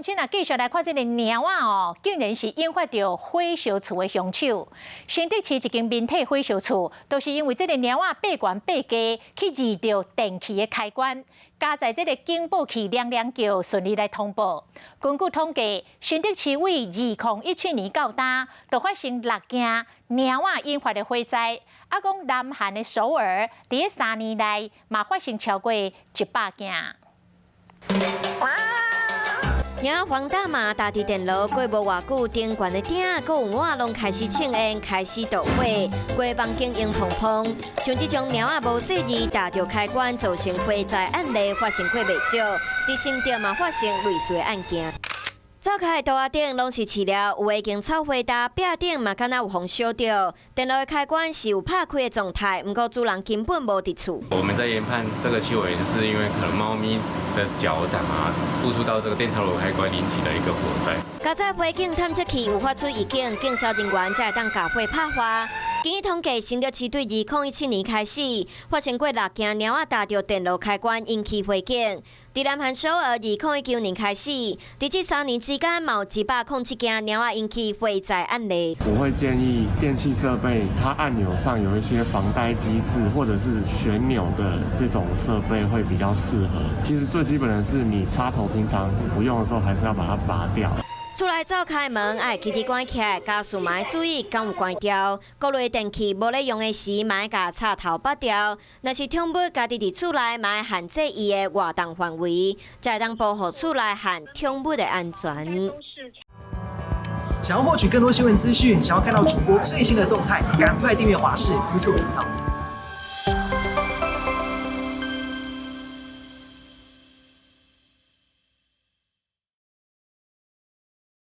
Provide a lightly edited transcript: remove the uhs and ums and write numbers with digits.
親啊，繼續來看這個貓仔哦，竟然是引發著火燒厝的兇手。新竹市一間民體火燒厝，都是因為這个貓仔爬懸爬低去揤著電器的開關，佳在這个警報器亮亮叫，順利來通報。根據統計，新竹市為2017年到今，就發生六件貓仔引發的火災。啊，講南韓的首爾，佇咧3年內嘛發生超過100件。貓黃大馬踏佇電爐，過無偌久，頂懸的鼎，閣有碗攏開始衝煙，開始著火，規房間煙蓬蓬。像這種貓仔無細膩踏著開關，造成火災案例發生過袂少，佇新竹嘛發生類似的案件。灶跤的桌仔頂攏是飼料，有的已經臭火焦，壁頂嘛敢若有予燒著。電爐的開關是有拍開的狀態，毋過主人根本無佇厝。我們在研判這個氣味，是因為可能貓咪的腳掌啊，觸觸到這個電磁爐開關引起的一個火災。佳哉火警探測器有發出預警，警消人員才會當共火拍化。根據統計，新竹市對2017年開始發生過六件貓仔踏著電爐開關引起火警。佇南韓首爾，2019年開始，佇這3年之間，嘛有107件貓仔引起火災案例。我會建議電器設備，它按鈕上有一些防呆機制，或者是旋鈕的這種設備會比較適合。其實最基本的是，你插頭平常不用的時候，還是要把它拔掉。厝內灶跤門愛記得關起來，家私嘛愛注意敢有關掉。各類電器無咧用的時，嘛愛共插頭拔掉。若是寵物家己佇厝內，嘛愛限制伊的活動範圍，才會當保護厝內和寵物的安全。想要獲取更多新聞資訊，想要看到主播最新的動態，趕快訂閱華視 YouTube 頻道。